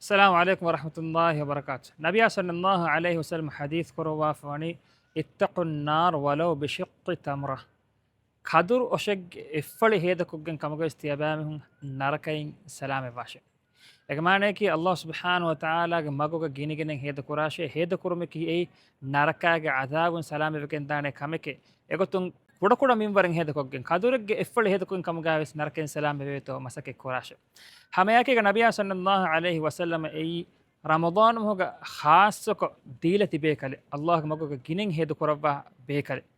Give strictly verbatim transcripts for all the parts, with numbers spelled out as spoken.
السلام عليكم ورحمة الله وبركاته. ނަބިޔާ ޞައްލައްލާހު ޢަލައިހި ވަސައްލަމަ ޙަދީޘް ކުރައްވާފަވަނީ، اتقوا النار ولو بشق تمرة. ކަދުރު އޮށެއްގެ އެއްފަޅި ހޭދަކޮށްގެން ކަމުގަވެސް ތިޔަބައިމީހުން ނަރަކައިން ސަލާމަތްވާށޭ. އޭގެ މާނައަކީ، ﷲ ސުބްޙާނަހު ވަތަޢާލާގެ މަގުގަ ގިނިގިނައިން ހޭދަކުރާށޭ، ހޭދަކުރުމަކީ އެއީ ނަރަކާގެ ޢަޛާބުން ސަލާމަތްވެގެންދާނެ ކަމެކޭ. އެގޮތުން ކުޑަކުޑަ މިންވަރެއް ހޭދަކޮށްގެން، ކަދުރެއްގެ އެއްފަޅި ހޭދަކޮށްގެން ކަމުގަވެސް ނަރަކައިން ސަލާމަތްވެވޭތޯ މަސައްކަތް ކުރާށޭ. ހަމައެއާއެކީގަ ނަބިޔާ ޞައްލައްލާހު ޢަލައިހި ވަސައްލަމަ އެއީ ރަމަޟާން މަހުގަ ޚާއްޞަކޮށް ދީލަތި ބޭކަލެއް، ﷲގެ މަގުގަ ގިނައިން ހޭދަކުރައްވާ ބޭކަލެއް.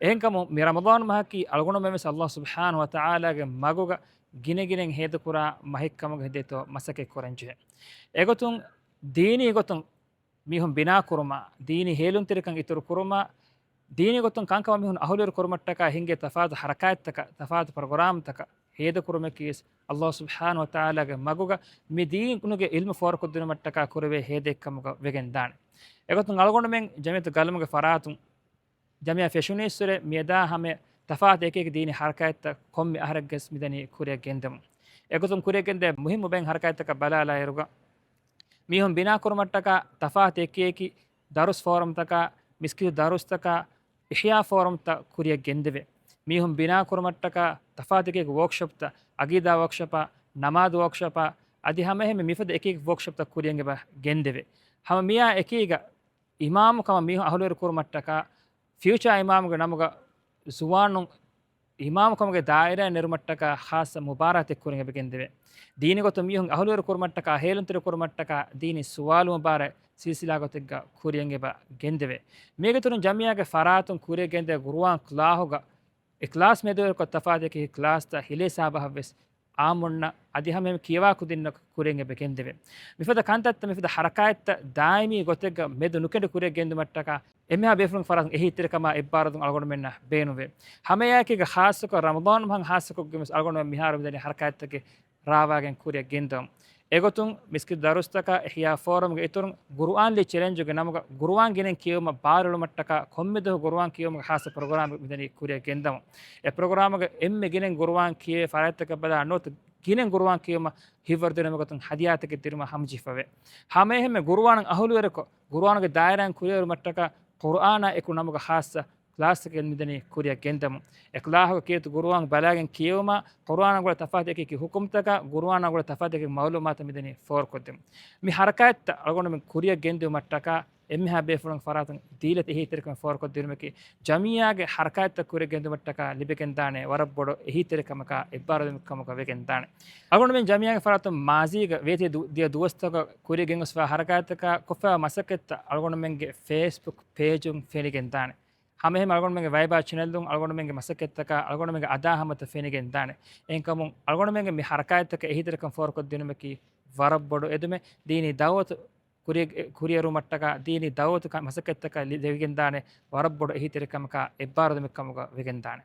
އެހެންކަމުން މި ރަމަޟާން މަހަކީ އަޅުގަނޑުމެން ވެސް ﷲ ސުބްޙާނަހު ވަތަޢާލާގެ މަގުގަ ގިނަގިނައިން ހޭދަކުރާ މަހެއްކަމުގަ ހެދޭތޯ މަސައްކަތް ކުރަންޖެހޭ. އެގޮތުން ދީނީ ގޮތުން މީހުން ބިނާކުރުމާ، ދީނީ ހޭލުންތެރިކަން އިތުރު ކުރުމާ، ދީނީ ގޮތުން ކަންކަމަށް މީހުން އަހުލުވެރި ކުރުމަށްޓަކާ ހިންގޭ ތަފާތު ޙަރަކާތްތަކަށް، ތަފާތު ޕްރޮގްރާމްތަކަށް ހޭދަކުރުމަކީވެސް ﷲ ސުބްޙާނަހު ވަތަޢާލާގެ މަގުގަ މި ދީނުގެ ޢިލްމު ފޯރުކޮށްދިނުމަށްޓަކާ ކުރެވޭ ހޭދައެއްކަމުގަ ވެގެންދާނެ. އެގޮތުން އަޅުގަނޑުމެން ޖަމިއްޔަތު ގަލުމުގެ ފަރާތުން ޖަމިއްޔާ ފެށުނީއްސުރެ މިއަދާ ހަމަ ތަފާތު އެކިއެކި ދީނީ ޙަރަކާތްތައް ކޮންމެ އަހަރެއްގަސް މިދަނީ ކުރިއަށް ގެންދަމުން. އެގޮތުން ކުރިއަށް ގެންދޭ މުހިއްމު ބައެއް ޙަރަކާތްތަކަށް ބަލާލާއިރުގަ، މީހުން ބިނާކުރުމަށްޓަކާ ތަފާތު އެކިއެކި ދަރުސް ފޯރަމްތަކާ، މިސްކިތު ދަރުސްތަކާ، އިޙްޔާ ފޯރަމްތައް ކުރިއަށް ގެންދެވޭ. މީހުން ބިނާކުރުމަށްޓަކާ ތަފާތު އެކިއެކި ވޯކްޝޮޕްތައް، ޢަގީދާ ވޯކްޝޮޕާ، ނަމާދު ވޯކްޝޮޕާ، އަދި ހަމައެހެންމެ މިފަދަ އެކިއެކި ވޯކްޝޮޕްތައް ކުރިއަށް އެބަ ގެންދެވޭ. ހަމަ މިއާ އެކީގަ އިމާމުކަމަށް މީހުން އަހުލުވެރި ކުރުމަށްޓަކާ، ފިއުޗާ އިމާމުގެ ނަމުގަ ޒުވާނުން އިމާމުކަމުގެ ދާއިރާއަށް ނެރުމަށްޓަކާ ޚާއްޞަ މުބާރާތެއް ކުރިއަށް އެބަ ގެންދެވޭ. ދީނީ ގޮތުން މީހުން އަހުލުވެރި ކުރުމަށްޓަކާ، ހޭލުންތެރި ކުރުމަށްޓަކާ، ދީނީ ސުވާލު މުބާރާތް ސިލްސިލާ ގޮތެއްގަ ކުރިއަށް އެބަ ގެންދެވޭ. މީގެ އިތުރުން ޖަމިއްޔާގެ ފަރާތުން ކުރިއަށް ގެންދޭ ޤުރުއާން ކްލާހުގަ އިޚްލާޞް މެދުވެރިކޮށް ތަފާތު އެކި ކްލާސްތައް ހިލޭ ސާބަހަށްވެސް އާއްމުންނަށް އަދި ހަމައެހެން ކިޔަވާ ކުދިންނަށް ކުރިއަށް އެބަ ގެންދެވޭ. މިފަދަ ކަންތައްތައް، މިފަދަ ޙަރަކާތްތައް ދާއިމީ ގޮތެއްގަ މެދު ނުކެނޑި ކުރިއަށް ގެންދުމަށްޓަކާ އެންމެހާ ބޭފުޅުން ފަރާތުން އެހީތެރިކަމާ އެއްބާރުލުން އަޅުގަނޑުމެންނަށް ބޭނުންވޭ. ހަމައެއާއެކީގަ ޚާއްޞަކޮށް ރަމަޟާން މަހަށް ޚާއްޞަކޮށްގެން ވެސް އަޅުގަނޑުމެން މިހާރު މިދަނީ ޙަރަކާތްތަކެއް ރާވާގެން ކުރިއަށް ގެންދަވަމުން. އެގޮތުން މިސްކިތު ދަރުސްތަކާ، އިޙްޔާ ފޯރަމްގެ އިތުރުން ޤުރުއާން ލީ ޗެލެންޖުގެ ނަމުގަ ޤުރުއާން ގިނައިން ކިޔެވުމަށް ބާރުއެޅުމަށްޓަކާ ކޮންމެ ދުވަހު ޤުރުއާން ކިޔެވުމުގެ ޚާއްޞަ ޕްރޮގްރާމެއް މިދަނީ ކުރިއަށް ގެންދަމުން. އެ ޕްރޮގްރާމުގަ އެންމެ ގިނައިން ޤުރުއާން ކިޔެވޭ ފަރާތްތަކަށް ބަލާ ނުވަތަ ގިނައިން ޤުރުއާން ކިޔެވުމަށް ހިތްވަރު ދިނުމުގެ ގޮތުން ހަދިޔާތަކެއް ދިނުމަށް ހަމަޖެހިފަވޭ. ހަމައެހެންމެ ޤުރުއާން އަހުލުވެރިކޮށް، ޤުރުއާނުގެ ދާއިރާއިން ކުރިއަރުމަށްޓަކާ ޤުރުއާނާ އެކު ނަމުގަ ޚާއްޞަ ކްލާސްތަކެއް މިދަނީ ކުރިއަށް ގެންދަމުން. އެ ކްލާހުގަ ކިޔޭތު ޤުރުއާން ބަލާގެން ކިޔެވުމާ، ޤުރުއާނާ ގުޅޭ ތަފާތު އެކި އެކި ޙުކުމްތަކާ، ޤުރުއާނާ ގުޅޭ ތަފާތު އެކި އެކި މަޢުލޫމާތައް މިދަނީ ފޯރުކޮށްދެމުން. މި ޙަރަކާތްތައް އަޅުގަނޑުމެން ކުރިއަށް ގެންދިއުމަށްޓަކާ، އެންމެހާ ބޭފުޅުން ފަރާތުން ދީލަތި އެހީތެރިކަމެއް ފޯރުކޮށްދިނުމަކީ، ޖަމިއްޔާގެ ޙަރަކާތްތައް ކުރިއަށް ގެންދުމަށްޓަކާ ލިބިގެންދާނެ ވަރަށް ބޮޑު އެހީތެރިކަމަކާ އެއްބާރުލުމެއްކަމުގަ ވެގެންދާނެ. އަޅުގަނޑުމެން ޖަމިއްޔާގެ ފަރާތުން މާޒީގަ ވޭތި ދު-، ދިޔަ ދުވަސްތަކަށް ކުރިއަށް ގެންގޮސްފާ ޙަރަކާތްތަކާ ކޮށްފާ މަސައްކަތްތައް އަޅުގަނޑުމެންގެ ފޭސްބުކް ޕޭޖުން ފެނިގެންދާނެ. ހަމައެހެން އަޅުގަނޑުމެންގެ ވައިބާ ޗެނެލުން އަޅުގަނޑުމެންގެ މަސައްކަތްތަކާ އަޅުގަނޑުމެންގެ އަދާހަމަތައް ފެނިގެންދާނެ. އެހެންކަމުން އަޅުގަނޑުމެންގެ މި ޙަރަކާތްތަކަށް އެހީތެރިކަން ފޯރުކޮށްދިނުމަކީ ވަރަށް ބޮޑު އެދުމެއް. ދީނީ ދަޢުވަތު ކުރިއަށް، ކުރިއެރުމަށްޓަކާ ދީނީ ދަޢުވަތު ކަ-، މަސައްކަތްތަކަށް ލި-، ލެވިގެންދާނެ ވަރަށް ބޮޑު އެހީތެރިކަމަކާ އެއްބާރުލުމެއްކަމުގަ ވެގެންދާނެ.